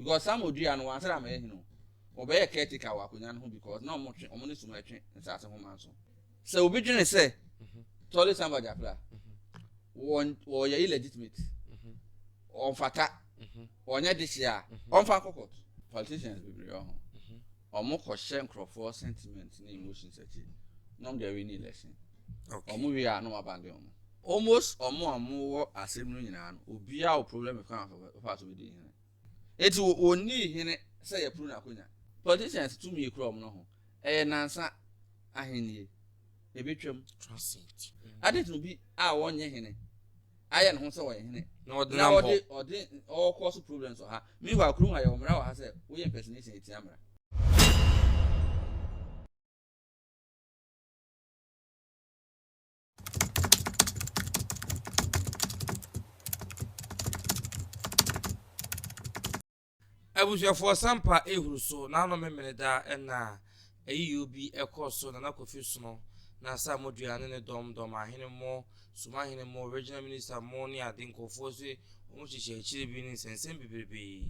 Because Sam Odua no wansra ammɛyɛ hene o. Ɔbɛyɛɛ caretaker wɔ akonnwa no ho because na wɔtwe, wɔn ne sum ɛtwe nsaase ho manso. Sɛ obi dwene sɛ Tolly Samba Gyafla, wɔn, wɔyɛ illegitimate, ɔmfata, ɔnyɛ dehye a, ɔmfa nkɔ court. Politicians bebree wɔ ho, wɔn kɔhyɛ nkurɔfoɔ sentiment ne emotions akyi na wɔn de awini election. Wɔn wie a na wɔn abandon wɔn. Almost wɔn a wɔwɔ asɛm no nyinaa no, obiara wɔ problem with kwan a ɔfa so bɛdi hene. Enti wɔnnii hene sɛ yɛporo n'akonya. Politicians tumi kura wɔn no ho. Ɛyɛ nnansa ahennie. Ɛbɛtwam. Adɛn nti na obi a ɔnyɛ hene ayɛ ne ho sɛ ɔyɛ hene Na ɔde na nam hɔ. ɔde ɔde ɔrekɔ so problems wɔ ha? Meanwhile kurom ha yɛwɔ mmara wɔ ha sɛ woyɛ impersonation ɛtia mmara. Abusuafoɔ Sampa ehuru so n'ano Memeneda na ayiyɔ bi kɔɔ so Nana Kofi Sono na Asamoah ne ne dɔm dɔm ahene mo Sumahene mo Regional Minister mo ne ade nkurɔfoɔ se wɔn hyehyɛ akyire bi ne nsɛnsɛm bebrebee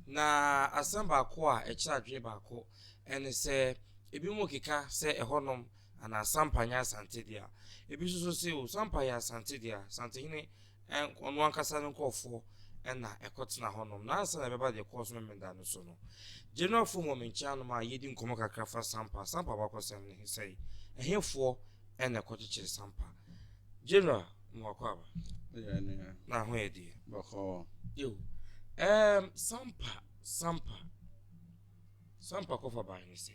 na asɛm baako a ɛkyerɛ adwene baako ɛne sɛ ebinom keka sɛ ɛhɔnom anaa Sampa nyɛ Asante dea. Ebi nso so se o Sampa yɛ Asante dea, Asantehene ɔno ankasa ne nkurɔfoɔ na ɛkɔtena hɔnom. Na ansa na ɛbɛba deɛ ɛkɔɔ so Memenda no so no, General Fom wɔ me nkyɛn anom a yɛdi nkɔmmɔ kakra fa Sampa. Sampa abakɔsɛm ne sɛe, ɛhefoɔ na ɛkɔkyekyere Sampa? General, mewakɔ aba. Na ho yɛ deɛ? Bɔkɔɔ. Yo, Sampa, Sampa, Sampa kɔfa ban ne sɛe?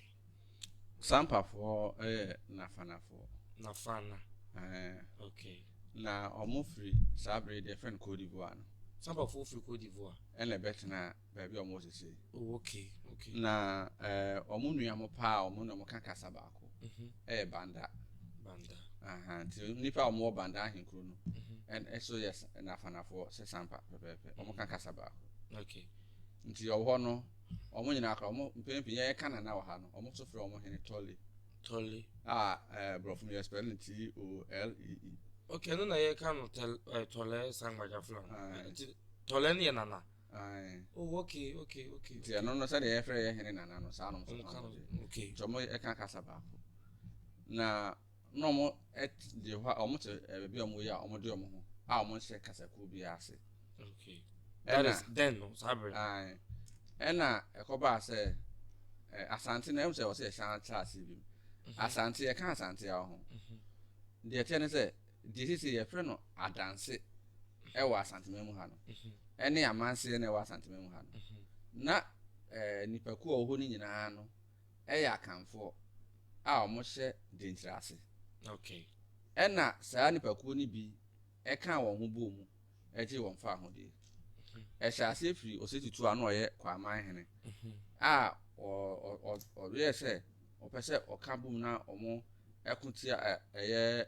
Sampafoɔ yɛ Nafanafoɔ. Nafana. Ɛɛ. Okay. Na wɔn firi saa bere deɛ fɛn Cote d'Ivoire no. Sampafoɔ firi Cote d'Ivoire. Ɛna ɛbɛtena baabi a wɔn wɔ sisi. Oh okay okay. Na ɛɛ wɔn nua mo paa a wɔn na wɔn ka kasa baako. Mhm. Ɛyɛ Banda. Banda. Aha nti nipa a wɔn wɔ Banda ahenkuro no. Mhm. Ɛn ɛso yɛ Nafanafoɔ sɛ Sampa pɛpɛɛpɛ. Wɔn ka kasa baako. Okay. Nti ɔwɔ hɔ no, wɔn nyinaa koraa, wɔn mpɛn pii yɛn ka nana wɔ ha no, wɔn nso frɛ wɔn hene Tɔle. Tɔle. A ɛɛ borɔfo no yɛ spell no T O L E E. Okay, ɛno na yɛka no tɛl ɛɛ Tɔlɛ Sangbagya Flan. Nti Tɔlɛ no yɛ nana. Ae. Oh okay okay okay. Nti ɛno no sɛdeɛ yɛfrɛ yɛ hene nana no saa na wɔn nso ka ka no. wɔn Okay. Nti wɔn ɛka kasa baako. Na na wɔn ɛte hɔ a wɔn te baabi a wɔn yɛ a wɔn de wɔn ho a wɔn nhyɛ kasakuo biara ase. Okay. That is then no saa bere. Ae. Ɛna ɛkɔbaa sɛ Asante no ɛmu sɛ wɔsɛ yɛsan kyerɛ aseɛ bi mu. Mhm. Asante yɛka Asante a ho. Mhm. Deɛ ɛteɛ ne sɛ deɛ sisi yɛfrɛ no adanse ɛwɔ Asanteman mu ha no. Mhm. Ɛne amanseɛ na ɛwɔ Asanteman mu ha no. Na ɛɛ nipakuo a wɔwɔ hɔ no nyinaa no ɛyɛ Akanfoɔ a wɔhyɛ Denkyira ase. Okay. Ɛna saa nipakuo no bi ɛkaa wɔn ho bɔɔ mu gyee wɔn fawohodie. Ɛhyɛɛ aseɛ firi Osei Tutu a na ɔyɛ Kwaman hene a ɔyɛɛ sɛ ɔpɛ sɛ ɔka bom na wɔn ɛko tia ɛyɛ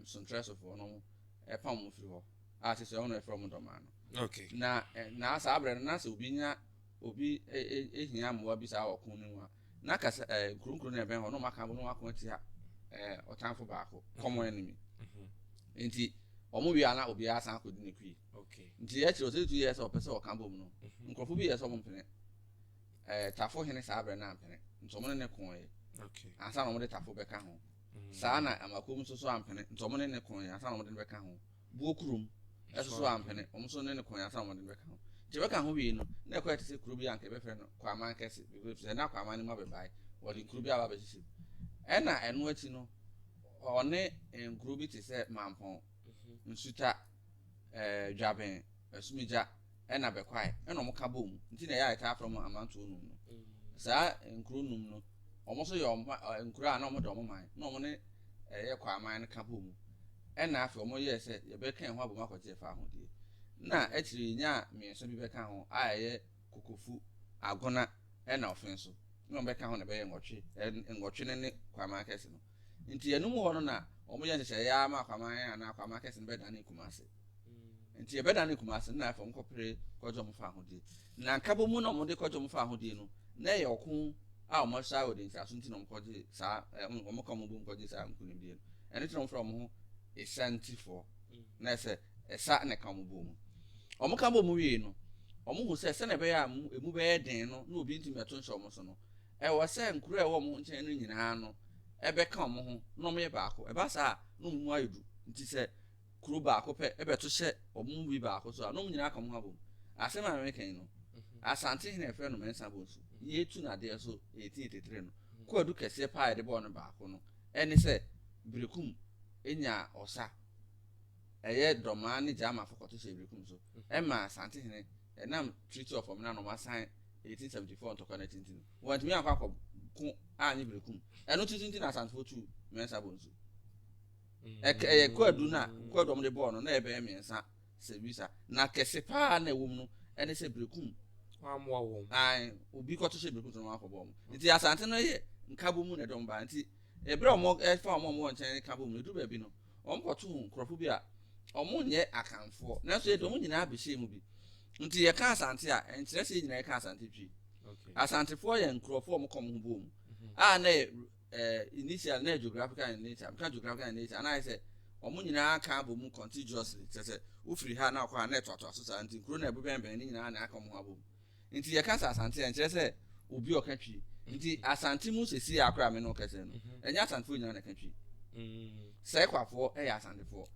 Sontrɛsofoɔ no ɛpam wɔn firi hɔ a sisi wɔn na ɛfrɛ wɔn Dɔmaa no. Okay. Na na saa berɛ no na sɛ obi nya obi ehia mmoa bi saa wɔ ɔko no mu a na kasa ɛɛ nkuro nkuro na ɛbɛn hɔ na wɔn aka bom na wɔn ako atia ɛɛ ɔtanfo baako common enemy. Nti wɔn wie a na obiara san akɔdi ne kui. Okay. Nti akyire ɔsɛ tu yɛ sɛ ɔpɛ sɛ ɔka bom no, nkurɔfo bi yɛ sɛ ɔmo mpene. Ɛɛ Tafo hene saa berɛ no ampene, nti ɔmo ne ne koeɛ. Okay. Ansa na ɔmo de Tafo bɛka ho. Saa na Amakom nso so ampene, nti ɔmo ne ne koeɛ ansa na ɔmo de no bɛka ho. Buo kurom ɛso so ampene, ɔmo nso ne ne koeɛ ansa na ɔmo de no bɛka ho. Nti ɛbɛka ho wie no, na ɛkɔyɛ te sɛ kuro bi a anka yɛbɛfrɛ no Kwaman Kɛse, because sɛ na Kwaman no mu abɛbae, wɔde nkuro bi aba abɛhyehyɛ mu. Ɛna ɛno akyi no, ɔne nkuro bi te sɛ Mampɔn, Nsuta, ɛɛ Dwaben, Asumigya, ɛna Bɛkwae, ɛna wɔn ka bɔ mu. Nti na ɛyɛ a yɛtaa frɛ wɔn amantoɔ num no. Saa nkuro num no, wɔn nso yɛ wɔn nkuro a na wɔn de wɔn man, na wɔn ne ɛyɛ Kwaman no ka bɔ mu. Ɛna afei wɔn yɛɛ sɛ yɛbɛka yɛn ho abom akɔgye ɛfa ahodie. Na akyire yi nyaa mmiɛnsa bi bɛka ho a ɛyɛ Kokofu, Agona, ɛna Ɔfenso. Na wɔn bɛka ho na ɛbɛyɛ nwɔtwe, nwɔtwe no ne Kwaman kɛse no. Nti ɛno mu hɔ no na wɔyɛ nhyehyɛeɛ ara ma Kwaman anaa Kwaman kɛse no bɛdane Kumase. Nti ɛbɛdane Kumase no na afei wɔkɔpere kɔgye wɔn fa ahodie. Na nkabɔmu na wɔde kɔgye wɔn fa ahodie no, na ɛyɛ ɔko a wɔahyɛ wɔ Denkyiraso nti na wɔkɔgye saa, wɔka wɔn bom kɔgye saa nkunimdie no. Ɛno nti na wɔfrɛ wɔn ho Esantifoɔ. Na ɛsɛ ɛsa na ɛka wɔn bom. Wɔka bom wie no, Wɔhu sɛ sɛnea ɛbɛyɛ a emu bɛyɛ den no na obi ntumi mmɛto nhyɛ wɔn so no, ɛwɔ sɛ nkuro a ɛwɔ wɔn nkyɛn no nyinaa no bɛka wɔn ho na wɔyɛ baako. Ɛba saa a, na wɔn mu ayɛ du. Nti sɛ kuro baako pɛ bɛto hyɛ wɔn mu bi baako so a, na wɔn nyinaa aka wɔn ho abom. Asɛm a mereka yi no, Asante hene a yɛfrɛ no Mensah Bonsu, yɛretu no adeɛ so 1883 no, kwaadu kɛseɛ paa a yɛde bɔɔ no baako no ne sɛ Berekum nyaa ɔsa ɛyɛ Dɔmaa ne Gyamafo kɔto hyɛɛ Berekum so maa Asantehene ɛnam Treaty of Ɔmena na wɔasan 1874 ntɔkwa no akyi nti no, wɔantumi ankɔ akɔko annye Berekum. Ɛno titiriw nti na Asantefo tuu Mensah Bonsu. Ɛk ɛyɛ kwaadu no a kwaadu a wɔde bɔɔ no na ɛbɛyɛ mmiɛnsa sɛ bisa. Na kɛse paa na ɛwɔ mu no ɛne sɛ Berekum Wɔammoa wɔn. Ae, obi kɔto hyɛ Berekum so na wɔakɔbɔ wɔn. Nti Asante no yɛ nkabom mu na ɛde wɔn baa. Nti ɛberɛ a wɔfa wɔn a wɔwɔ nkyɛn no ka bom no, ɛduru baabi no, Wɔkɔtoo nkurɔfo bi a wɔnyɛ Akanfoɔ, nanso yɛde wɔn nyinaa bɛhyɛɛ mu bi. Nti yɛka Asante a, ɛnkyerɛ sɛ yɛn nyinaa yɛka Asante Twi. Asantefoɔ yɛ nkurɔfoɔ a wɔka wɔn ho bɔɔ mu, a na yɛ eh, initial na yɛ geographical in nature. Meka geographical in nature, na ayɛ sɛ wɔn nyinaa ka abɔ mu contiguously, kyerɛ sɛ wofiri ha na wɔkɔ ha na ɛtoatoa so saa, nti nkuro no a ɛbɛbɛnbɛn no nyinaa na aka wɔn ho abɔ mu. Nti yɛka sɛ Asante a, ɛnkyerɛ sɛ obi a ɔka Twi. Nti Asante mu seesei a koraa me ne wo kasa yi no, ɛnyɛ Asantefoɔ nyinaa na ɛka Twi. Sɛkwafoɔ yɛ Asantefoɔ,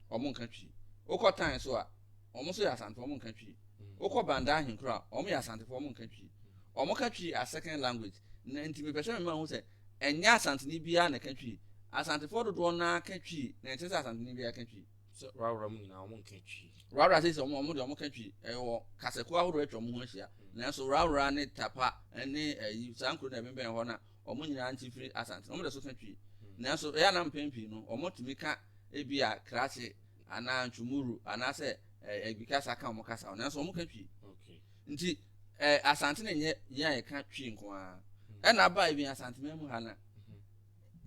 wɔn nka Twi. Wokɔ Tan so a, wɔn nso yɛ Asantefoɔ, wɔn nka Twi. Wokɔ Banda Ahenkuro a, wɔn yɛ Asantefoɔ, wɔn nka Twi. Wɔn ka Twi as second language. Na nti mepɛ sɛ mema hu sɛ ɛnyɛ Asanteni biara na ɛka Twi. Asantefoɔ dodoɔ no ara ka Twi, na ɛnkyerɛ sɛ Asanteni biara ka Twi. Sɛ Rawra mu nyinaa wɔn nka Twi. Rawra sɛ sɛ wɔn deɛ wɔn ka Twi. Ɛwɔ kasakuo ahorow atwa wɔn ho ahyia. Nanso Rawra ne Tapa ne ɛyi saa nkuro na ɛbɛnbɛn hɔ na wɔn nyinaa nti firi Asante. Wɔn de so ka Twi. Nanso ɛyɛ anam mpɛn pii no wɔn tumi ka ebi a Krakye anaa Ntwumuru anaasɛ Ɛgbi kasa ka wɔn kasa ho. Nanso wɔn ka Twi. Nti Asante na nyɛ yɛn a yɛka Twi nko ara. Ɛna aba ebi Asante man mu ha na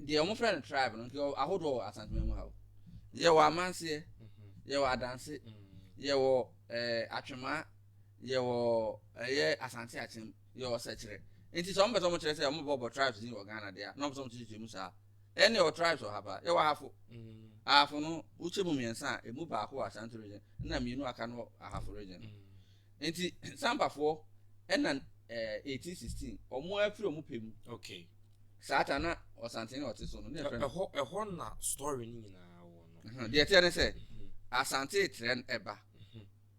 deɛ wɔn frɛ no tribe no nka ahodoɔ wɔ Asanteman mu ha o. Yɛwɔ Amanseɛ, yɛwɔ Adanse, yɛwɔ ɛɛ Atwemaa, yɛwɔ ɛyɛ Asante Akyem, yɛwɔ Sɛkyerɛ. Nti sɛ wɔn pɛ sɛ wɔn kyerɛ sɛ wɔn bɔ bɔ tribes din wɔ Ghana deɛ a, na wɔn pɛ sɛ wɔn kyekyɛ mu saa. Ɛne yɛwɔ tribes wɔ ha paa. Yɛwɔ Ahafo. Ahafo no wokyɛ mu mmiɛnsa a, emu baako wɔ Ashanti region, ɛna mmienu aka no wɔ Ahafo region. Nti Sampafoɔ ɛna ɛɛ 1816 wɔn afiri wɔn pɛ mu. Okay. Saa ta na Ɔsantehene a ɔte so no, ne yɛfrɛ no. Ɛhɔ, ɛhɔ na story no nyinaa wɔ no. Deɛ ɛteɛ ne sɛ, Asante retrɛ no ɛba.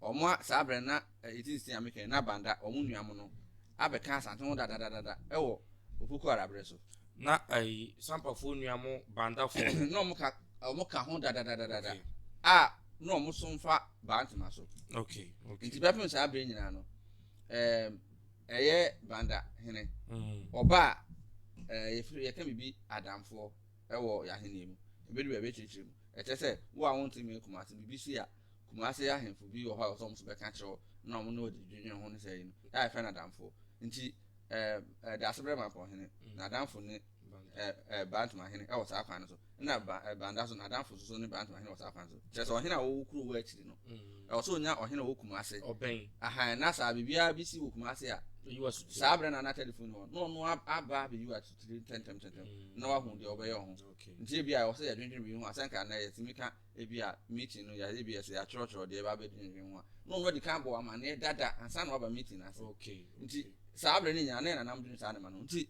Wɔn a saa berɛ no na 1816 a meka yi, na Banda, wɔn nua mo no, abɛka Asante ho dadadadada ɛwɔ Opoku Ara berɛ so. Na ayi, Sampafoɔ nua mo Bandafoɔ. Na wɔn ka, wɔn ka ho dadadadada a na wɔn so mfa Bantama so. Okay, okay. Nti bɛpem saa berɛ nyinaa no, ɛɛm, ɛyɛ Banda hene. Ɔba a, ɛɛ, yɛfiri, yɛka biribi adamfoɔ wɔ yɛn ahennie mu. Ɛbɛdu baabi akyirikyiri mu. Ɛkyerɛ sɛ, wo a wonte mmɛn Kumasi, biribi si a, Kumasi ahemfo bi wɔ hɔ a ɛwɔ sɛ wɔn nso bɛka akyerɛ wo na wɔn ne wo de dwendwene ho ne sɛ yi no, a yɛfrɛ no adamfoɔ. Nti, ɛɛ, ɛɛ, Daasebrɛ Mampɔn hene, n'adamfo ne, ɛɛ, ɛɛ, Bantama hene wɔ saa kwan no so. Ɛna ba, eh, Banda so, n'adamfo nso so ne Bantama hene wɔ saa kwan so. Kyerɛ sɛ ɔhene a ɔwɔ kuro wɔ akyiri no, ɛwɔ sɛ ɔnya ɔhene a ɔwɔ Kumase. Ɔbɛn. Ahan, na saa biribiara bi si wɔ Kumase a, saa berɛ na na telefon hɔ, na ɔno aba abɛyi wɔ atutire ntɛntɛm ntɛntɛm, na wahu deɛ ɔbɛyɛ ho. Nti ebi a ɛwɔ sɛ yɛdwendwene biribi ho a, sɛ nka nnɛ yɛtumi ka ebi a meeting no, yɛ ebi a sɛ yɛatwerɛtwerɛ deɛ ɛba abɛdwendwene ho a, na ɔno adi kan abɔ amanneɛ dada ansa na waba meeting no ase. Nti saa berɛ no nyinaa na yɛn nananom dwene saa nneɛma no ho. Nti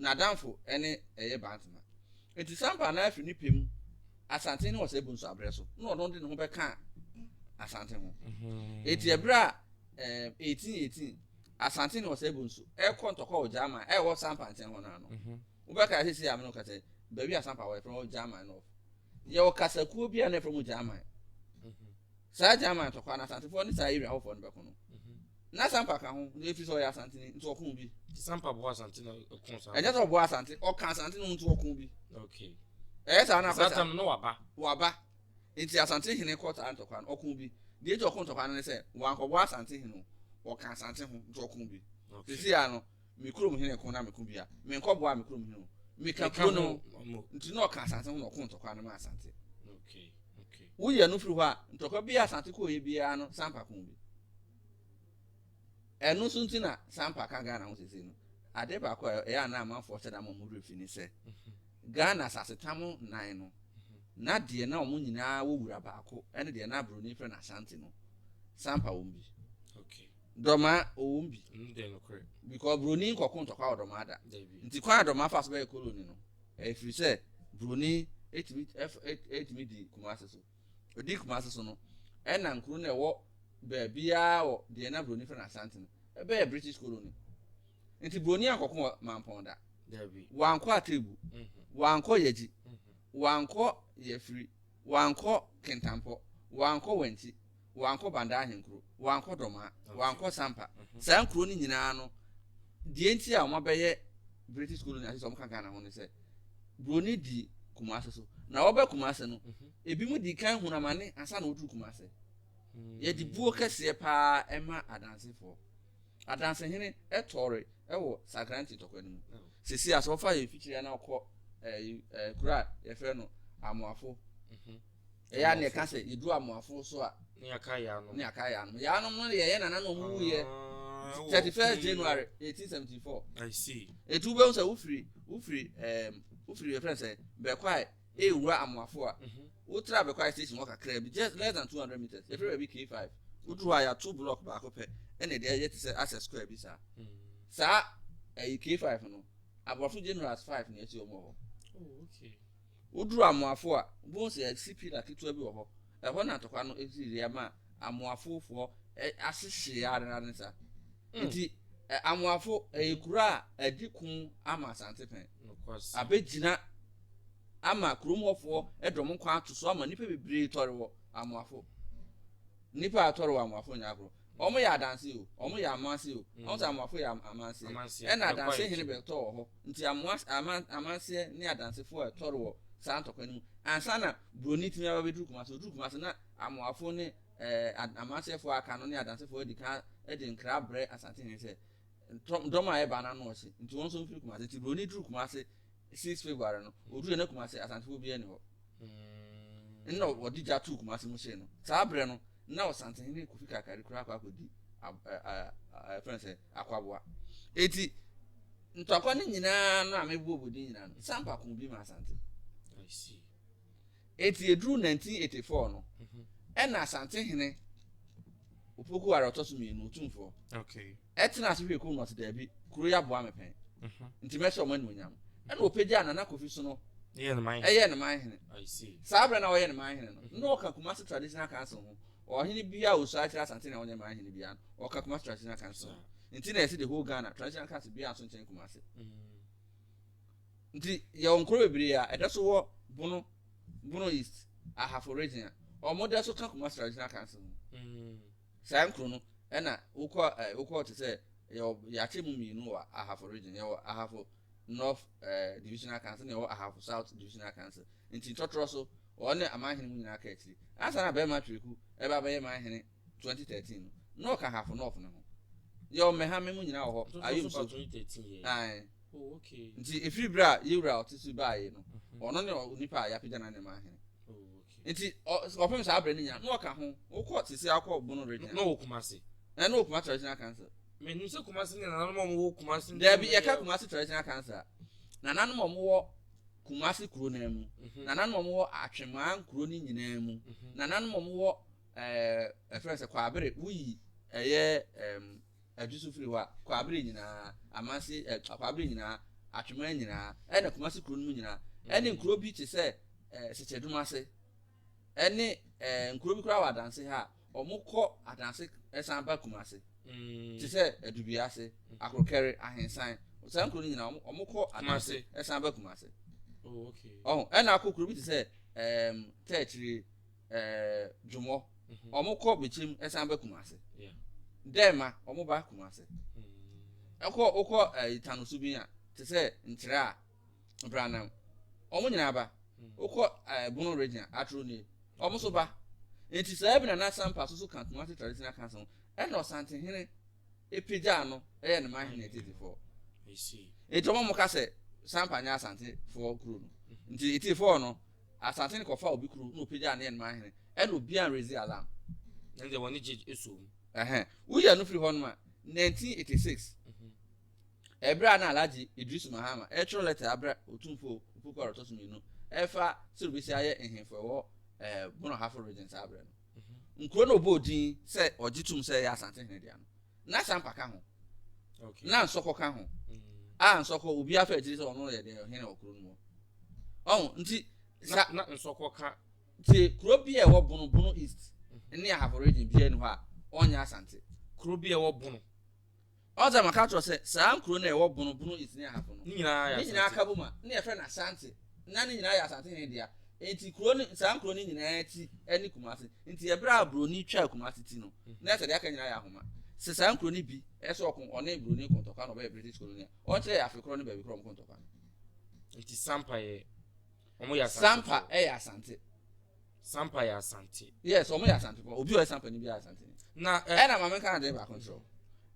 N'adamfo ne ɛyɛ Bantama. Enti Sampa anaa afiri ne pɛ mu Asante ne Ɔsɛe Bonsu abrɛ so na ɔno de ne ho bɛkaa Asante ho. Enti ɛberɛ a eh, 1818 Asante ne Ɔsɛe Bonsu ɛrekɔ ntɔkwa wɔ German a ɛwɔ Sampa nkyɛn hɔ no ano. Wobɛka sɛ sisi a me no kasa yi, baabi a Sampa wɔ yɛfrɛ hɔ German North. Yɛwɔ kasakuo bi a na yɛfrɛ mu German. Saa German ntɔkwa no Asantefoɔ ne saa area hɔfoɔ no bɛko no. Na Sampa ka ho, na ɛfiri sɛ ɔyɛ Asanteni nti ɔko bi. Nti Sampa boa Asante na ɔko saa? Ɛnyɛ sɛ ɔboa Asante, ɔka Asante no ho nti ɔko bi. Okay. Ɛyɛ saa na akɔ saa. Saa no waba. Waba. Nti Asante hene kɔ saa ntɔkwa no, ɔko bi. Deɛ nti ɔko ntɔkwa no ne sɛ, wankɔboa Asante hene o, ɔka Asante ho nti ɔko bi. Okay. Sisi a no, me kurom hene ko na meko bi a, menkɔboa me kurom hene o, meka kuro no ho. Nti na ɔka Asante ho na ɔko ntɔkwa no ma Asante. Okay. Okay. Woyɛ no firi hɔ a, ntɔkwa bi a Asante kɔɔyɛ biara no, Sampa ko bi. Ɛno nso nti na Sampa ka Ghana ho seesei no. Adeɛ baako a ɛyɛ a na amanfoɔ hyɛ da ma wɔn werɛ fi ne sɛ, Ghana asasetam nan no, na deɛ na wɔn nyinaa wɔ wura baako ne deɛ na Buroni frɛ no Ashanti no, Sampa wɔm bi. Okay. Dɔmaa ɔwɔ mu bi. Because broni nkɔko ntɔkwa wɔ Dɔmaa da. Nti kwan a Dɔmaa fa so bɛyɛ colony no, ɛfiri sɛ broni ɛtumi ɛtumi di Kumasi so. Ɔdi Kumasi so no, ɛna nkuro no ɛwɔ baabiara wɔ deɛ na broni frɛ no Asante no, ɛbɛyɛ British colony. Nti broni ankɔko wɔ Mampɔn da. Wankɔ Atebu, wankɔ Yagyi, wankɔ Yafiri, wankɔ Kintampo, wankɔ Wenchi, wankɔ Banda Ahenkuro, wankɔ Dɔmaa, wankɔ Sampa. Saa nkuro no nyinaa no, deɛ nti a wɔabɛyɛ British colony ase sɛ wɔka Ghana ho ne sɛ, Buroni di Kumasi so. Na wɔba Kumasi no, ebinom di kan hunu amane ansa na wɔduru Kumasi. Yɛde buo kɛseɛ paa ɛma adansefoɔ. Adansehene tɔre wɔ Sagrante ntɔkwa no mu. Sisi a sɛ wɔfa yɛn mfikyiri a na wɔkɔ ɛɛ kuro a yɛfrɛ no Amoafo. Ɛyɛ a na yɛka sɛ yɛdu Amoafo so a. Ne yɛaka Yaanom. Ne yɛaka Yaanom. Yaanom no yɛ yɛn nananom a wɔwuiɛ 31 January 1874. I see. Eti wobɛhu sɛ wofiri wofiri ɛɛm wofiri yɛfrɛ no sɛ Bɛkwae ɛrewura Amoafo a, wotra Bɛkwae station hɔ kakraa bi, just less than 200 meters, yɛfrɛ baabi K5. Woduru hɔ a yɛato block baako pɛ ɛna ɛde ayɛ te sɛ asɛ square bi saa. Saa ɛyi K5 no, aborɔfo generals 5 na ɛsi wɔn wɔ hɔ. Oh, okay. Woduru Amoafo a, wobɛhu sɛ yɛasi pillar ketewa bi wɔ hɔ. Ɛhɔ na ntɔkwa no sii yɛ ma Amoafofoɔ ase hyee ara ne sa. Nti Amoafo ɛyɛ kuro a adi ko ama Asante pɛn. Abɛgyina ama kurom hɔfoɔ de wɔn nkwa ato so ama nnipa bebree tɔre wɔ Amoafo. Nnipa a atɔre wɔ Amoafo nyɛ agorɔ. Wɔn yɛ adanse o, wɔn yɛ amanse o. Wɔn sɛ Amoafo yɛ amanseɛ. Ɛna adanse hene bɛtɔ wɔ hɔ. Nti amoa, ama, amanseɛ ne adansefoɔ a ɛtɔre wɔ saa ntɔkwa no mu. Ansa na Buroni tumi aba bɛduru Kumasi. Ɔduru Kumasi na Amoafo ne ɛɛ amanseɛfoɔ a aka no ne adansefoɔ adi kan de nkra abrɛ Asantehene sɛ dɔm a ɛreba no ano ɔhye nti wɔn nso mfiri Kumasi. Nti Buroni duru Kumasi 6 February no, ɔduru na Kumasi Asantefoɔ biara nni hɔ. Nna wɔde gya too Kumasi mu hyee no. Saa berɛ no, na Ɔsantehene Kofi Kakari koraa akɔ akɔdi ɛfrɛ no sɛ akwaboa. Eti ntɔkwa no nyinaa no a mebobɔ din nyinaa no, Sampa ko bi ma Asante. Eti eduru 1984 no, ɛna Asantehene Opoku Ware ɔtɔ so mmienu, Otumfoɔ, ɛtena ase hwɛɛ kurom na ɔse daabi, kuro yi aboa me pɛn, nti mɛhyɛ wɔn animuonyam. Ɛna ɔpagyaa Nana Kofi Sono ɛyɛɛ ne man hene. Saa berɛ na ɔyɛ ne man hene no, na ɔka Kumasi Traditional Council ho. Ɔhene biara a ɔsua kyerɛ Asante na ɔnyɛ man hene biara no, ɔka Kumasi Traditional Council ho. Nti na yɛse the whole Ghana, Traditional Council biara nso nkyɛn Kumasi. Nti yɛwɔ nkuro bebree a ɛda so wɔ Bono, Bono East, Ahafo region a wɔn da so ka Kumasi Traditional Council ho. Saa nkuro no ɛna wokɔ ɛ wokɔ te sɛ yɛwɔ yɛakyɛ mu mmienu wɔ Ahafo region, yɛwɔ Ahafo North ɛɛ Divisional Council na yɛwɔ Ahafo South Divisional Council. Nti ntɔtorɔ so wɔn ne amanhene mu nyinaa ka akyiri. Ansa na bɛrima Twereku ɛba abɛyɛ manhene 2013 no, na ɔka Ahafo North no ho. Yɛwɔ Mmɛhame mu nyinaa wɔ hɔ, Ayom so. Ae. Oh, okay. Nti ɛfiri berɛ a yɛwura a ɔte so baeɛ no, ɔno ne onipa a yɛapagya no ne manhene. Oh, okay. Nti ɔpem saa berɛ no nyinaa na ɔka ho. Wokɔ sisi akɔ Bono region. Na ɔwɔ Kumasi. Ɛna ɔwɔ Kumasi Traditional Council. Menim sɛ Kumasi ne nananom a wɔwɔ Kumasi. Daabi, yɛka Kumasi Traditional Council a, nananom a wɔwɔ Kumasi kuro no mu, nananom a wɔwɔ Atwemaa nkuro no nyinaa mu, nananom a wɔwɔ ɛɛ ɛfrɛ sɛ Kwabere, woyi ɛyɛ ɛɛm Adwo firi hɔ a, Kwabere nyinaa, Amanse ɛ Kwabere nyinaa, Atwemaa nyinaa, ɛna Kumasi kuro no mu nyinaa, ɛne nkuro bi te sɛ ɛɛ Sekyedum ase, ɛne ɛɛ nkuro bi koraa wɔ Adanse ha a, wɔkɔ Adanse ɛsan ba Kumasi. Te sɛ Adubia ase, Akorokɛre, Ahensan, saa nkuro no nyinaa wɔkɔ Adanse ɛsan ba Kumasi. Oh, okay. Ɔho, ɛna akɔ kuro bi te sɛ ɛɛm Tɛɛkyire, ɛɛ Dwomɔ, wɔkɔ Bekyem ɛsan ba Kumasi. Dɛɛma, wɔn ba Kumasi. Ɛkɔ wokɔ ɛɛ Tanoso bi a, te sɛ Nkyerɛ a, Branam, wɔn nyinaa ba. Wokɔ ɛɛ Bono region a, Atro nie, wɔn nso ba. Nti saa bi na na Sampa so so ka Kumasi Traditional Council ho, ɛna Ɔsantehene epagyaa no ɛyɛ ne man hene tetefoɔ. Nti wɔn a wɔka sɛ Sampa nyɛ Asantefoɔ kuro no, nti etefoɔ no, Asante no kɔfa obi kuro na ɔpagyaa no yɛ ne man hene, ɛna obiara nrezi alarm. Ɛnna deɛ wɔne gye esuo mu. Ɛhɛn, woyɛ no firi hɔ nom a, 1986, ɛberɛ a na Alhaji Idrisu Mahama ɛretwerɛ lɛtɛ abrɛ Otumfoɔ Opoku a ɔtɔ so mmienu ɛfa sɛ obɛsi ayɛ nhemfo ɛwɔ ɛɛ Bono Ahafo region saa berɛ no. Nkuro na ɔbɔɔ din sɛ ɔgye tom sɛ ɛyɛ Asante hene dea no. Na Sampa ka ho. Na Nsɔkɔ ka ho. A Nsɔkɔ obi afa akyiri sɛ ɔno yɛ deɛ ɔhene wɔ kuro no mu. Ɔho nti sa na Nsɔkɔ ka. Nti kuro bi a ɛwɔ Bono, Bono East ne Ahafo region biara ni hɔ a ɔnyɛ Asante. Kuro bi a ɛwɔ Bono. Ɔsɛ maka kyerɛ sɛ saa nkuro no a ɛwɔ Bono, Bono East ne Ahafo no. Ne nyinaa yɛ Asante. Ne nyinaa ka bom a ne yɛfrɛ no Asante. Na ne nyinaa yɛ Asante hene dea. Nti kuro no, saa nkuro no nyinaa ti ne Kumasi. Nti ɛberɛ a Buroni twaa Kumasi ti no, na ɛsɛ deɛ aka nyinaa yɛ ahoma. Sɛ saa nkuro no bi ɛsɛ ɔko, ɔne Buroni ko ntɔkwa na ɔbɛyɛ British colony a, ɔnkyerɛ yɛ afe korɔ ne baabi korɔ ɔmo ko ntɔkwa no. Nti Sampa yɛ, ɔmo yɛ Asante. Sampa ɛyɛ Asante. Sampa yɛ Asante. Yes, ɔmo yɛ Asante fo. Obi a ɔyɛ Sampa ni bi yɛ Asante ni. Na ɛna maame nka adeɛ baako nkyerɛ wo.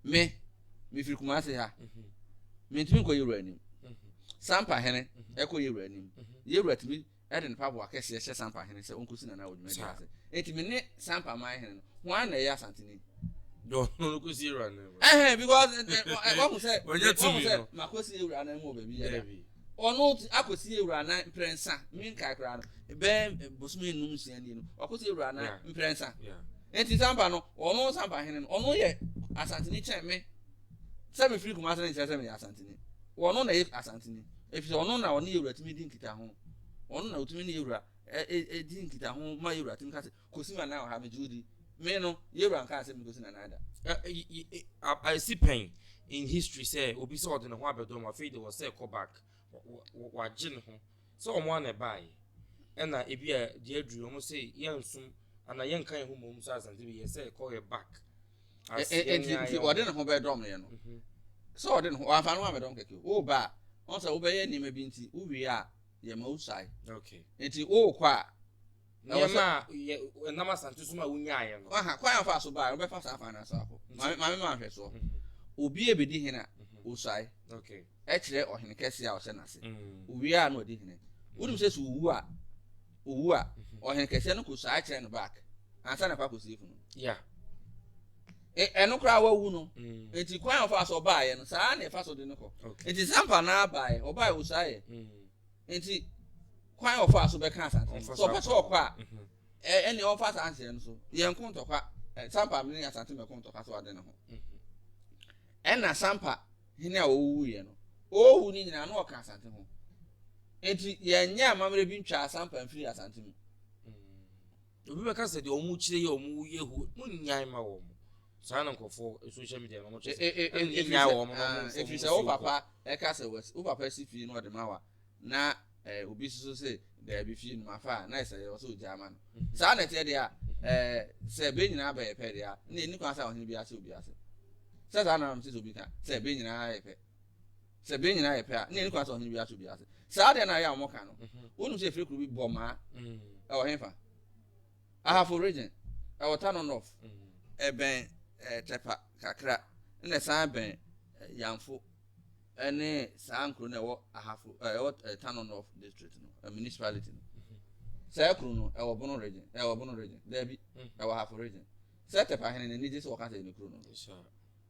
Me, mefiri Kumasi ha. Mentumi nkɔ Yewura anim. Sampa hene ɛkɔ Yewura anim. Yewura tumi ɛde ne paboa kɛseɛ hyɛ Sampa hene sɛ ɔnkɔsi Nana wɔ dwumadie ase. Enti me ne Sampa man hene no, hwan na ɛyɛ Asanteni? Dɔn no kɔsi Yewura no. Ɛhɛn, because wahu sɛ, wahu sɛ makɔsi Yewura no mu wɔ baabi yɛ da. Ɔno akɔsi Yewura nan mprɛnsa, menkae koraa no, bɛyɛ bosome nnum nsia nie no, wakɔsi Yewura nan mprɛnsa. Enti Sampa no, ɔno Sampa hene no, ɔno yɛ Asanteni kyɛn me. Sɛ mefiri Kumasi no nkyerɛ sɛ meyɛ Asanteni. Ɔno na ɛyɛ Asanteni. Ɛfiri sɛ ɔno na ɔne Yewura tumi di nkitaho. Ɔno na ɔtumi ne Yewura di nkitaho ma Yewura tumi ka sɛ, kɔsi m'anan wɔ ha, megye wo di. Me no, Yewura nkaa sɛ menkɔsi n'anan da. Ɛsi pɛn in history sɛ obi sɛ ɔde ne ho abɛdɔm afei de wɔ sɛ kɔ back, wagye ne ho sɛ wɔn a na ɛbaeɛ ɛna ebi a deɛ aduru wɔn sɛ yɛnsom anaa yɛnka yɛn ho mmom sɛ Asante bi yɛ sɛ kɔ yɛ back. Nti ɔde ne ho bɛdɔm yɛ no sɛ ɔde ne ho wamfa ne ho abɛdɔm kɛkɛ o ba a ɔn sɛ wobɛyɛ nneɛma bi nti wowie a yɛma wo suae nti wokɔ a nneɛma a yɛ ɛnam Asante so ma wonyaeɛ no. Aha kwan a ɔfaa so baeɛ wobɛfa saa kwan no so akɔ. Maame maame ma nhwɛsoɔ. Obi ebedi hene a osuae ɛkyerɛ ɔhene kɛseɛ a ɔhyɛ n'ase. Owie a na ɔdi hene. Wonim sɛ sɛ owu a owu a ɔhene kɛseɛ no kɔ suae kyerɛ no back ansa na kɔ akɔsie funu. Yeah. Ɛno koraa wawu no. Nti kwan a ɔfaa so ɔbaeɛ no saa na ɛfa so de no kɔ. Nti Sampa naa baeɛ ɔbaeɛ osuaeɛ. Nti kwan a ɔfaa so bɛka Asante no, sɛ ɔpɛ sɛ ɔkɔ a, ɛnneɛ ɔmfa saa nhyɛ no so. Yɛn ko ntɔkwa, Sampa ne Asante mɛko ntɔkwa so ade ne ho. Ɛna Sampa hene a ɔwuwuiɛ no, ɔrewu no nyinaa na ɔka Asante ho. Nti yɛnyɛ amammerɛ bi ntwaa Sampa mfiri Asante mu. Obi bɛka sɛ deɛ wɔn kyerɛ yɛ wɔn yɛ hu, mo nyan ma wɔn. Saa na nkurɔfoɔ social media na wɔn kyerɛ sɛ ɛna nyan wɔn na wɔn mfɔ Ɛfiri sɛ wo papa ɛka sɛ wo papa si fie na ɔde ma wa na obi soso sɛ daabi fie no mafa a na ɛsɛ yɛ ɔsɛ ogya ama no. Saa na ɛteɛ deɛ a sɛ bɛ nyinaa bɛyɛ pɛ deɛ a na ɛni kwan sɛ ɔhene bi ase obi ase. Sɛ saa na sɛ obi ka sɛ bɛ nyinaa yɛ pɛ. Sɛ bɛ nyinaa yɛ pɛ a na ɛni kwan sɛ ɔhene bi ase obi ase. Saa deɛ na ayɛ a wɔn ka no. Wonim sɛ efiri kuro bi bɔ maa ɛwɔ hefa? Ahafo region ɛwɔ Tano North ɛbɛn Tepa kakra ɛna ɛsan bɛn Yamfo ɛne saa nkuro no ɛwɔ Ahafo ɛwɔ Tano North district no municipality no. Saa kuro no ɛwɔ Bono region, ɛwɔ Bono region daabi ɛwɔ Ahafo region. Sɛ Tepa hene n'ani gye sɛ wɔka sɛ ɛne kuro no.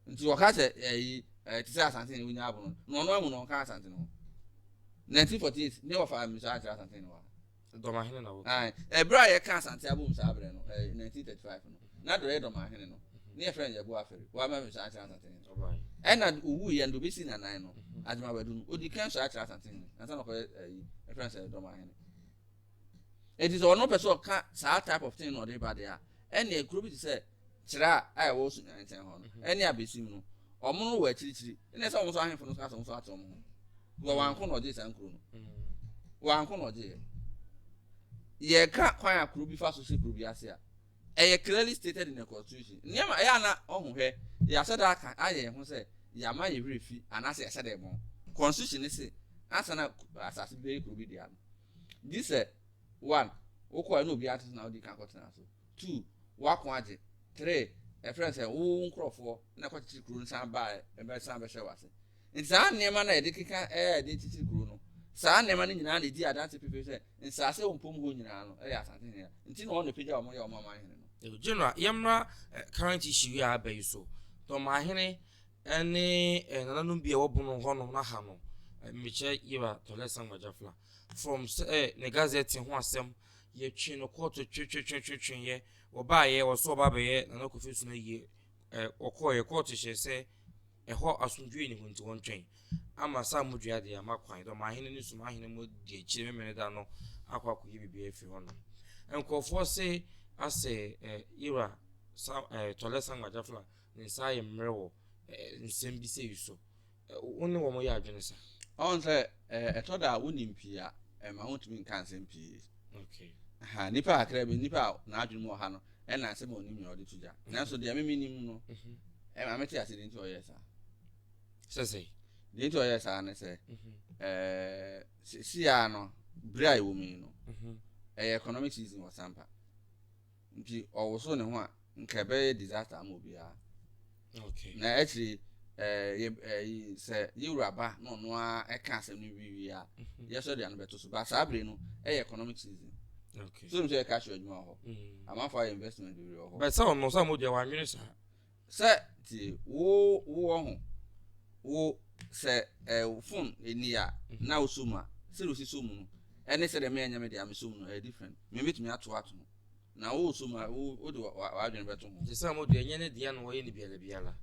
Nti wɔka sɛ ɛyi ɛte sɛ Asante ne wonya abono na ɔno amu na ɔnka Asante no ho. 1948 ne wɔfa mmisa akyerɛ Asante ne wɔ ha. Dɔmahene na wɔka. Ae, ɛberɛ a yɛka Asante abom saa berɛ no, 1935 no, na deɛ ɔyɛ Dɔmahene no, ne yɛfrɛ no Yɛboa Aferi, wama mmisa akyerɛ Asante hene. Ɛna owuiɛ no, deɛ ɔbɛsi n'anan no, Agyemang Badu no, ɔdi kan sɔre akyerɛ Asante hene, ansa na ɔkɔyɛ ɛyi, yɛfrɛ no sɛ Dɔmahene. Enti sɛ ɔno pɛ sɛ ɔka saa type of thing na ɔde ba deɛ a, ɛnneɛ kuro bi te sɛ Kyerɛ a ɛwɔ Sunyani nkyɛn hɔ no, ɛne Abesim no, wɔn no wɔ akyirikyiri. Ɛnna ɛsɛ wɔn nso ahemfo no nso ka sɛ wɔn nso ate wɔn ho. Because wanko na ɔgyee saa nkuro no. Wanko na ɔgyeeɛ. Yɛka kwan a kuro bi fa so hyɛ kuro bi ase a, ɛyɛ clearly stated in the constitution. Nneɛma ɛyɛ ana ɔho hwɛ, yɛahyɛ da aka ayɛ yɛn ho sɛ yɛama yɛ werɛ fi anaasɛ yɛahyɛ da ɛbɔn. Constitution ne se ansa na asase bi bɛyɛ kuro bi dea no, gye sɛ one, wokɔɛ na obiara te so na wodi kan kɔtena so. 2, woako agye. 3, ɛfrɛ no sɛ wo nkurɔfoɔ na ɛkɔkyekyere kuro no san baa ɛbɛsan bɛhyɛ w'ase. Nti saa nneɛma no a yɛde keka ɛyɛ a yɛde kyekyere kuro no, saa nneɛma no nyinaa na ɛdi adanse pefee sɛ nsaase wɔ mpom hɔ nyinaa no ɛyɛ Asante hene. Nti na wɔn na ɛpagya wɔn yɛ wɔn aman hene no. General, yɛmmra current issue yi a aba yi so. Dɔmahene ne nananom bi a ɛwɔ Bono hɔnom na ha no, mekyerɛ Yira Tɔlɛ Sangba Jafla, from sɛ ne gazette ho asɛm yɛtwe no kɔɔto twetwetwetweeɛ, wɔbaeɛ, wɔso wɔba abɛyɛ Nana Kofi Osuna yie. Wɔkɔeɛ, kɔɔto hyɛɛ sɛ ɛhɔ asomdwoeɛ nni hɔ nti wɔntwɛn ama Samodua de ama kwan. Dɔmahene ne Sumahene mo di akyire Memeneda no akɔ akɔyi biribiara afiri hɔnom. Nkurɔfoɔ se asɛ Yera Sa Tɔlɛ Sangma Jafla ne nsa ayɛ mmerɛ wɔ nsɛm bi sei so. Wo ne wɔn yɛ adwene sa? Ɔn sɛ ɛtɔ da a wonim pii a ɛma wontumi nka nsɛm pii. Okay. Aha, nipa kakra bi, nipa a n'adwene mu ɔha no, ɛna asɛm a onim nea ɔde to gya. Mhm. Nanso deɛ meme nim no, mhm. ɛma mete ase deɛ nti ɔyɛ saa. Sɛ sɛ? Deɛ nti ɔyɛ saa ne sɛ, mhm. ɛɛ sesia no, bere a ɛwɔ mu yi no, ɛyɛ economic season wɔ Sampa. Nti ɔwoso ne ho a, nka ɛbɛyɛ disaster ama obiara. Okay. Na akyiri ɛɛ yɛ ɛyi sɛ yɛwura ba na ɔno ara ɛka asɛm no wie wie a, mhm. yɛsɔ de ano bɛto so. Ba saa bere no ɛyɛ economic season. Okay. So sɛ cash adwuma wɔ hɔ. Mm. Amanfo ayɛ investment bebree wɔ hɔ. Bɛ sɛ ɔno sɛ mo deɛ wanwene saa. Sɛ tie wo wo wɔ ho wo sɛ ɛɛ phone ni a mhm. na wosɔ mu a sɛ osi so mu no ɛne sɛ deɛ meyɛ nyɛ me deɛ a mesɔ mu no ɛyɛ different. Me betumi ato ato ho. Na wo so ma wo wode w'adwene bɛto ho. Te sɛ mo deɛ, ɛnyɛ ne dea na wɔyɛ no biara biara.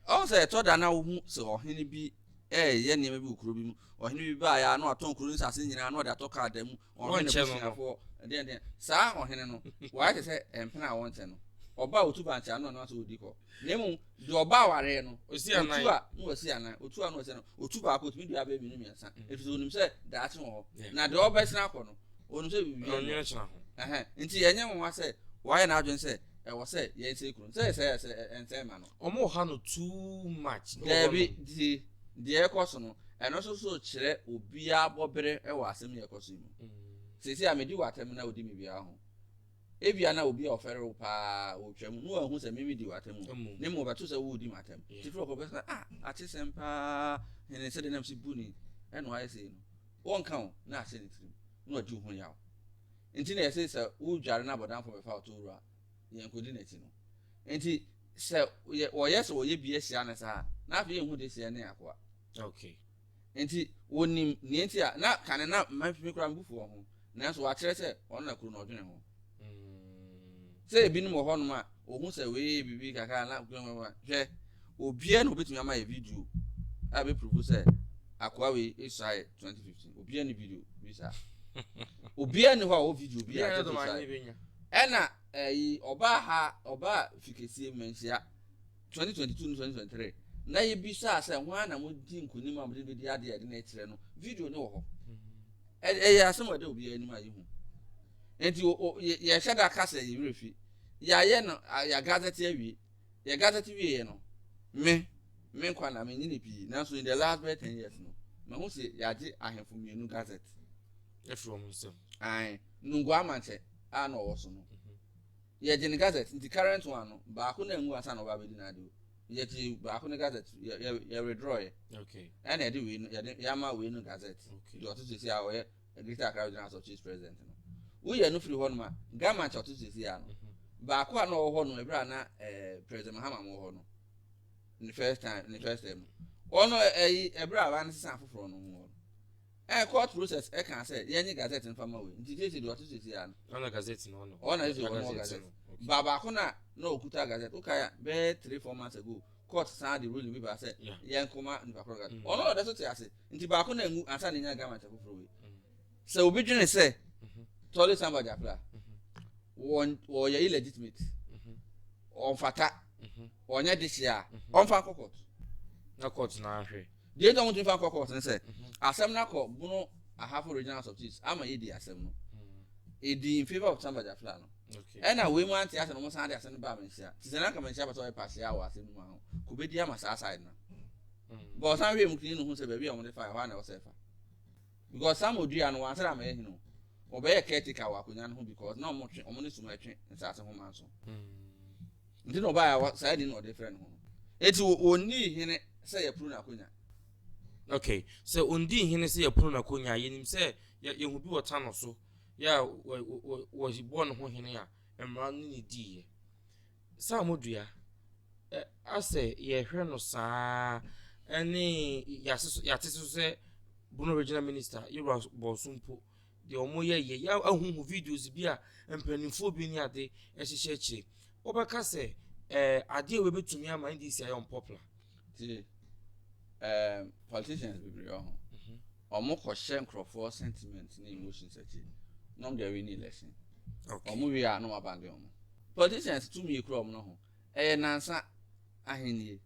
Ɔhu sɛ ɛtɔ da na wohu sɛ ɔhene bi reyɛ nneɛma bi wɔ kuro bi mu. Ɔhene bi baeɛ a na watɔn kuro no nsase nyinaa na ɔde atɔ kaa da mu. Ɔhene n'abusuafoɔ deɛn deɛn. Saa ɔhene no, wayɛ te sɛ mpena a wɔnkyɛ no. Ɔba a ɔtu bankye a na ɔno asɛ ɔdi kɔ. Na mmom deɛ ɔba awareɛ no, ɔtu a na wasi anan, ɔtu a na wasi anan, ɔtu baako ɔtumi dua bɛyɛ mmienu mmiɛnsa. Ɛfiri sɛ ɔnim sɛ daakye wɔ hɔ. Na deɛ ɔbɛsene akɔ no, Ɔnim sɛ biribiara nni Ɔnnwene kyena ho. Ɛhɛn, nti ɛnyɛ nwanwa sɛ wayɛ n'adwene sɛ ɛwɔ sɛ yɛnsɛe kuro no. Sɛ yɛsɛe a, sɛ ɛnsɛe mma no. Wɔha no too much. Daabi, nti deɛ ɛrekɔ so no, ɛno nso so kyerɛ obiara bɔbere wɔ asɛm yi a ɛrekɔ so yi mu. Seesei a medi w'atɛm na wodi me biara ho. Ebia na obi a ɔfɛre wo paa ɔretwa mu na wanhu sɛ me medi w'atɛm o, na mmom ɔbɛto sɛ woredi m'atɛm. Nti firi hɔ kɔ ɔbɛka sɛ, ah, atesɛm paa, hene sɛdeɛ na mesi bu no yi, ɛna wayɛ sei no. Wɔnka o, na ahyɛ ne tirim, na wadi wo ho yaw. Nti na yɛse sɛ wodware na abɔdamfo bɛfa wo to wura a, yɛnkɔdi n'akyi no. Nti sɛ wɔyɛ sɛ wɔyɛ bi ahyia no saa a, na afei yɛnhu dehyeɛ ne akoa. Okay. Nti wɔnim nea nti a, na kane na me koraa me bo fu wɔn ho, nanso wɔakyerɛ sɛ ɔno na kuro no ɔdwene ho. Sɛ ebinom wɔ hɔnom a, wɔhu sɛ wei yɛ biribi kakra na hwɛ, obiara na obetumi ama yɛ video a bɛpuruvu sɛ akoa wei esuae 2015. Obiara ni video bi saa. Obiara ni hɔ a ɔwɔ video bi a kyerɛ sɛ ɛna ɛyi ɔbaa ha ɔbaa fikesie mmanhyia 2022 ne 2023 na yɛbisaa sɛ hwan na modi nkonim a mode bɛdi adeɛ a yɛde no kyerɛ no video no wɔ hɔ. Ɛyɛ asɛm a ɛda obiara anim a yɛhu. Nti yɛhyɛ da ka sɛ yɛ werɛ fi. Yɛayɛ no, yɛ gazette awie. Yɛ gazette wieɛ no, me, me nkwa na menyini pii, nanso in the last bɛyɛ 10 years no, mahu sɛ yɛagye ahemfo mmienu gazette. Afiri wɔn nsam. Ae, Nungua Amankyɛ a na ɔwɔ so no. Yɛgye ne gazette, nti current one no, baako na anwu ansa na ɔba abɛdi n'ade o. Yɛgye baako ne gazette, yɛ, yɛ, yɛ withdraw yɛ. Okay. Ɛna yɛde wei no, yɛde, yɛama wei no gazette. Okay. Deɛ ɔte so seesei a ɔyɛ Greater Accra Regional House of Chiefs President no. Woyɛ no firi hɔnom a, Gama nkyɛ ɔte so seesei a no, baako a na ɔwɔ hɔ no ɛberɛ a na eh, President Mahama wɔ hɔ no, ne first time, ne first term no, ɔno ɛyi ɛberɛ a wɔn sesa afoforɔ no ho hɔ no, ɛɛ court process ɛka sɛ yɛnye gazette no fa ma wei, nti seesei deɛ ɔte so seesei a no, Ɔna gazette no ɔno. ɔna seesei ɔno wɔ gazette. Ba baako na na ɔkuta gazette, wokae a bɛyɛ 3-4 months ago, court san de ruling bi ba sɛ yɛn kɔma nipa korɔ gazette. Ɔno na ɔda so te ase. Nti baako na ngu ansa na enya garment foforɔ wei. Sɛ obi dwene sɛ Tolly Samba Jafla wɔn wɔyɛ illegitimate, ɔnfata, ɔnyɛ dehye a, ɔnfa nkɔ court. Na court na ahwɛ. Deɛ nti a wɔntumi fa nkɔ court ne sɛ asɛm no akɔ Bono Ahafo Regional House of Chiefs ama yɛdi asɛm no. Ɛdi in favour of Samba Jafla no. Ɛna wei mu ante asɛm no, wɔn san de asɛm no baa Manhyia. Ti sɛ nanka Manhyia pɛ sɛ ɔyɛ pahyia wɔ asɛm no mu a, kɔbɛdi ama saa side no. But ɔsan hwɛɛ mu kini no hu sɛ baabi a wɔde fa ɛhɔ a na ɛwɔ sɛ ɛfa. Because Sam Odua no wansɛ dɛ amɛyɛ hene o. Ɔbɛyɛ caretaker wɔ akonnwa no ho because na wɔn twe wɔn ne sum ɛtwe nsaase ho manso. Nti na ɔbaa a saa din na ɔde frɛ ne ho no. Eti wɔnnii hene sɛ yɛpuru n'akonnwa. Okay, sɛ ɔndii hene sɛ yɛpuru n'akonnwa a, yɛnim sɛ yɛhu bi wɔ Tano so yɛ a wɔbɔɔ ne ho hene a mmara no ne diiɛ. Sam Odua, asɛ yɛhwɛ no saa ɛne yɛate so sɛ Bono Regional Minister Yewura Bɔso mpo deɛ wɔn yɛ yɛ yɛ ahuhu videos bi a mpanimfoɔ bi ne ade hyehyɛ akyire. Wobɛka sɛ Adeɛ wei bɛtumi ama NDC ayɛ unpopular. Ti politicians bebree wɔ ho. Ɔmo kɔhyɛ nkurɔfoɔ sentiment ne emotions akyi na ɔmo de awi ne election. Ɔmo wie a, na ɔmo abandon ɔmo. Politicians tumi ekura ɔmo no ho. Ɛyɛ nansa ahennie.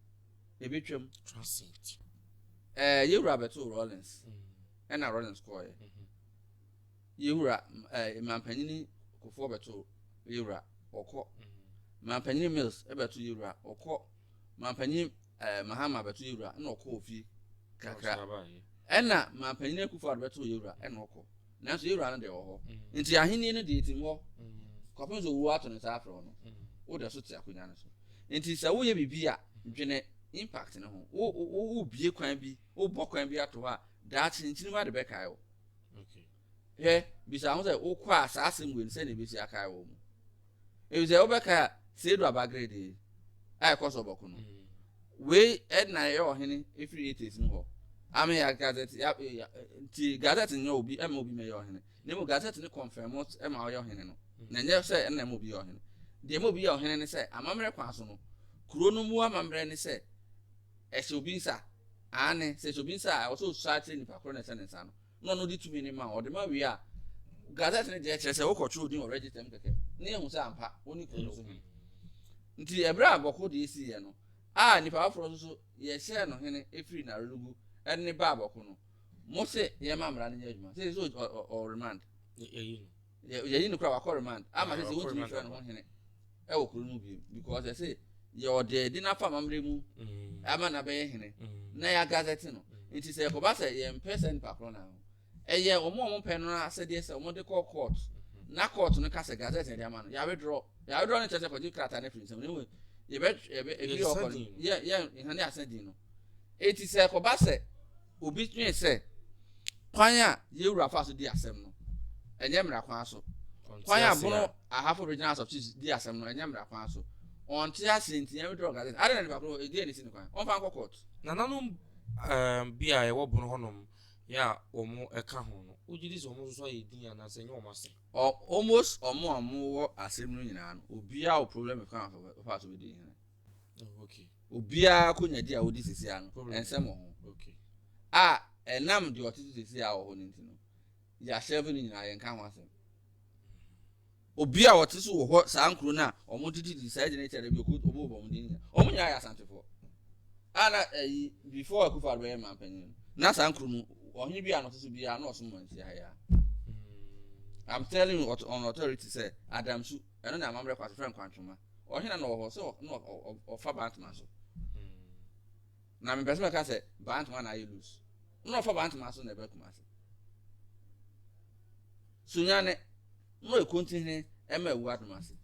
Ebetwam. Transient. Yɛwura bɛto Rawlings. Ɛna Rawlings kɔɔɛ. Yɛwura mampanyini Kufuor bɛto yɛwura, ɔkɔ. Mampanyini Mills ɛbɛto yɛwura, ɔkɔ. Mampanyini Mahama bɛto yɛwura, ɛna ɔkɔ ofie kakra. Ɛna mampanyini Akufo-Addo bɛto yɛwura, ɛna ɔkɔ. Nanso yɛwura no deɛ wɔ hɔ. Nti ahenni no deɛ etim hɔ. Kɔpem sɛ owuo ato ne nsa afrɛ wo no, wode so te akonnwa no so. Nti sɛ woyɛ biribi a, dwene impact no ho. Wo wo wobie kwan bi, wobɔ kwan bi ato hɔ a, daakye nkyirima de bɛkae wo. Hwɛ, bisa ho sɛ wokɔ a, saa asɛm wei no sɛnea ebesi akae wɔ mu. Efisɛ wobɛkae a, Seidu Abagrede a ɛkɔ so ɔbɔko no, wei ɛna ɛyɛ ɔhene efiri 80s mu hɔ. Ame ya gazette ya, ya nti gazette nyɛ obi ɛma obi mɛyɛ ɔhene. Na mmom gazette ne confirm ɛma ɔyɛ ɔhene no. Na ɛnyɛ sɛ ɛna ɛma obi yɛ ɔhene. Deɛ ɛma obi yɛ ɔhene ne sɛ amammerɛ kwan so no, kuro no mu amammerɛ ne sɛ ɛhyɛ obi nsa. Aane, sɛ ɛhyɛ obi nsa a, ɛwɔ sɛ osua kyerɛ nipa koro na ɛhyɛ ne nsa no. Na ɔno de tumi no ma wo. Ɔde ma wie a, gazette no deɛ kyerɛ sɛ wokɔtwerɛ odin wɔ register mu kɛkɛ na yɛhu sɛ ampa wo ne kuro no so hene. Nti ɛberɛ a Bɔko deɛ siiɛ no, a nipa foforɔ nso so yɛhyɛɛ no hene ɛfiri Narelugu ɛde ne baa Bɔko no, mo se yɛma mmara no nyɛ adwuma. Sɛ sɛ ɔ remand. Yɛyi no koraa, wakɔ remand. Ama sɛ sɛ wontumi mfrɛ no ho hene ɛwɔ kuro no mu bio because ɛsɛ yɛ ɔde ɛdi n'afa amammerɛ mu ama na bɛyɛ hene na yɛ agazɛte no. Nti sɛ ɛkɔba sɛ yɛmpɛ sɛ nipa korɔ na ho ɛyɛ wɔn a wɔn pɛ no asɛdeɛ sɛ wɔn de kɔ court na court no ka sɛ gazette na ɛde ama no, yɛawedorɔ yɛawedorɔ no kyerɛ sɛ kɔgye krataa no afiri nsɛm no mu, yɛbɛ yɛbɛ ebi ɔkɔ no yɛ yɛ nhane asa din no. Eti sɛ ɛkɔba sɛ obi dwen sɛ kwan a yɛwura fa so di asɛm no ɛnyɛ mmara kwan so, kwan a Bono Ahafo Regional House of Chiefs di asɛm no ɛnyɛ mmara kwan so, ɔnte ase nti yɛn withdraw gazette ade na nipa koro edi ɛne si ne kwan ɔnfa nkɔ court. Nananom bi a ɛwɔ Bono hɔnom yɛ a wɔn ɛka ho no, wogye di sɛ wɔn nso so ayɛ din anaasɛ ɛnyɛ wɔn asɛm? Almost wɔn a wɔwɔ asɛm no nyinaa no, obiara wɔ problem with kwan a ɔfa so bɛdi hene. Obiara akonnwa di a ɔdi sisi ano, nsɛm wɔ ho. A ɛnam deɛ ɔte so sisi a wɔ hɔ no nti no, yɛahyɛfo no nyinaa yɛnka ho asɛm. Obi a ɔte so wɔ hɔ saa nkuro no a wɔn didi saa gyina kyerɛ bi ɔkɔ ɔbɔ wɔn din nyinaa, wɔn nyinaa yɛ Asantefoɔ. A na ɛyi before Akufo-Addo bɛyɛ mampanyin no, na saa nkuro no ɔhene bi a na ɔte so biara na ɔsom wɔn nhyia ha yi a. I'm telling you on authority sɛ Adamsu ɛno na amammerɛ kɔ asefrɛ nkwantwoma. Ɔhene na ɔwɔ hɔ sɛ na ɔfa Bantama so. Na mepɛ sɛ mɛka sɛ Bantama na ayɛ loose. Na ɔfa Bantama so na ɛbɛ Kumasi. Sunyane na ɔyɛ kontihene ɛma Awu Adomase.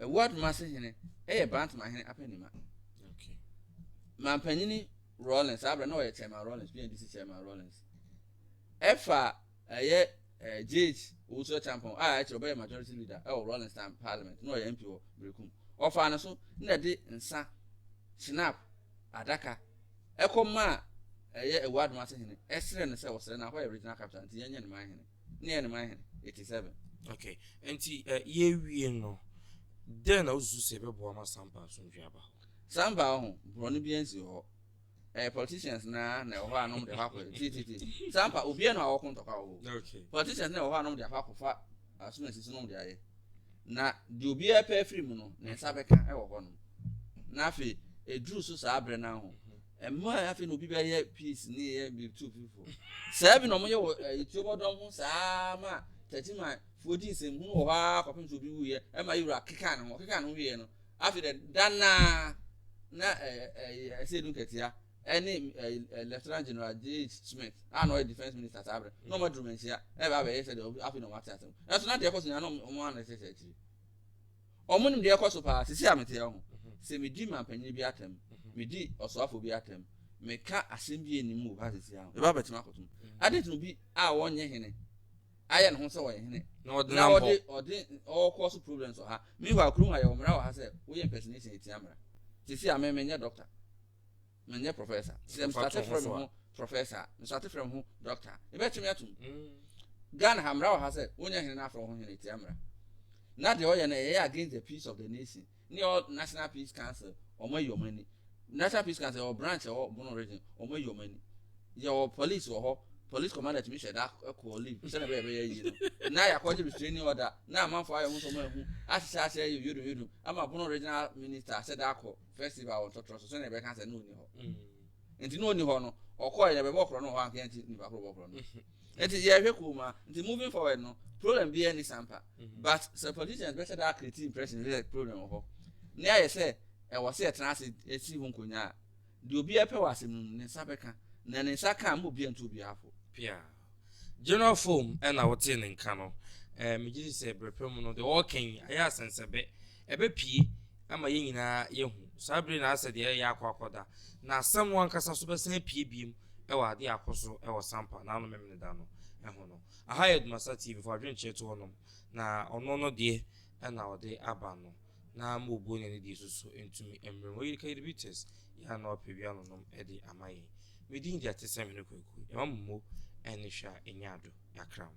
Awu Adomase hene ɛyɛ Bantama hene apɛnima. Mampanyini Rawlings, saa berɛ na ɔyɛ Chairman Rawlings, PNDC Chairman Rawlings. Ɛfa ɛyɛ JH Owusu Acheampong a ɛkyerɛ ɔbɛyɛ majority leader ɛwɔ Rawlings time parliament na ɔyɛ MP wɔ Berekum. Ɔfaa ne so na ɛde nsa, schnapp, adaka ɛkɔ maa ɛyɛ Awu Adomase hene ɛsrɛ no sɛ ɔsrɛ no ahɔ yɛ regional capital nti yɛnyɛ ne man hene. Ne yɛ ne man hene 87. Okay, nti yɛwie no, dɛn na wosusu sɛ ɛbɛboa ma Sampa asomdwe aba hɔ? Sampa ho, borɔno bi ansi hɔ. Ɛyɛ politicians na na ɛwɔ hɔ a nom de akɔ akɔ tititi. Sampa obiara na ɔwɔ ko ntɔkwa wɔ hɔ. Politicians na ɛwɔ hɔ a nom de akɔ akɔfa asomasi so nom de ayɛ. Na deɛ obiara pɛ afiri mu no, ne nsa bɛka ɛwɔ hɔ nom. Na afei eduru so saa abirɛ no ho. Mmaa afei na obi bɛyɛ peace ne yɛ bi tu fifo. Saa bi na wɔyɛ wɔ Etuobɔdɔm ho saa ma Tɛkyima foɔ di nsɛmhunu wɔ hɔ ara kɔpem sɛ obi wuyɛ ɛma yɛwura keka ne ho, ɔkeka ne ho wieɛ no, afei dɛ da naa na ɛsɛ edu nkatia ɛne Lieutenant General J.H. Smith a na ɔyɛ defence minister saa berɛ na ɔma duru manhyia ɛbɛ abɛyɛ sɛ deɛ afei na ɔmo ate asɛm ɛso na deɛ ɛkɔ so nyinaa na ɔmo ano ɛsɛ akyiri. Ɔmo nim deɛ ɛkɔ so paa. Sisi a mete ho, sɛ medi mampanyin bi atɛm, medi ɔsoafo bi atɛm, meka asɛm bi anim wɔ ha sisi a ɛbɛ abɛtena akɔtom ade nti no bi a wɔnyɛ hene ayɛ ne ho sɛ ɔyɛ hene na ɔde na ɔde ɔde ɔkɔ so problems wɔ ha. Meanwhile, kurom ha yɛwɔ mmara wɔ ha sɛ woyɛ impersonation, etia mmara. Sisi a me menyɛ doctor, menyɛ professor, sɛ mesate frɛ me ho professor, mesate frɛ me ho doctor, ebɛtumi atum. Ghana ha, mmara wɔ ha sɛ wonyɛ hene na afrɛ wo ho hene, etia mmara. Na deɛ ɔyɛ no ɛyɛ against the peace of the nation. Ne yɛwɔ National Peace Council, wɔn ayi wɔn ani. National Peace Council yɛwɔ branch ɛwɔ Bono region, wɔn ayi wɔn ani. Yɛwɔ police wɔ hɔ, police commander tumi hyɛ da kɔ leave sɛnea ɛbɛyɛ ɛbɛyɛ yie no. Na yɛakɔgye restraining order, na amanfoɔ ayɛ wɔn nso wɔn ahu, ahyehyɛ ahyɛ yɛ yodum yodum, ama Bono regional minister ahyɛ da akɔ festival wɔ ntɔtorɔ so sɛnea ɛbɛka sɛ na ɔnni hɔ. Nti na ɔnni hɔ no, ɔkɔɛ na ɛbɛbɔ korɔ no wɔ hɔ anka yɛnte nipa korɔ bɔ korɔ no. Nti yɛhwɛ kurom a, nti moving forward no, problem biara nni Sampa. But sɛ politicians bɛhyɛ da create impression sɛ problem wɔ hɔ, na ayɛ sɛ ɛwɔ sɛ yɛtena ase si ho nkonnwa a, deɛ obiara pɛ wɔ asɛm no mu, ne nsa bɛka. Na ne nsa ka a, mma obiara ntu obiara fo. Pia. General Foam na wotee ne nka no. Eh, megye di sɛ berɛ pa mu no, deɛ ɔreka yi, ayɛ asɛnsɛbɛ. Ɛbɛpue ama yɛn nyinaa yɛahu. Saa bere na asɛ deɛ ɛyɛ akɔ akɔda. Na asɛm no ankasa nso bɛsan apue biom wɔ adeɛ a akɔ so wɔ Sampa n'ano Memeneda no ho no. Aha yɛ Dumasa TV, fa w'adwenkyerɛ to hɔnom. Na ɔno no deɛ na ɔde aba no. Na ma obuo ne anidie nso so ntumi mmrɛ mu. Oyiri Kayiri Bitters yɛ a na wapɛ wia nonom de ama yɛn. Me din de Atesɛm Hene Kwaku. Yɛma mo mo ne hwɛ a ɛnya ado. Yɛakra mo.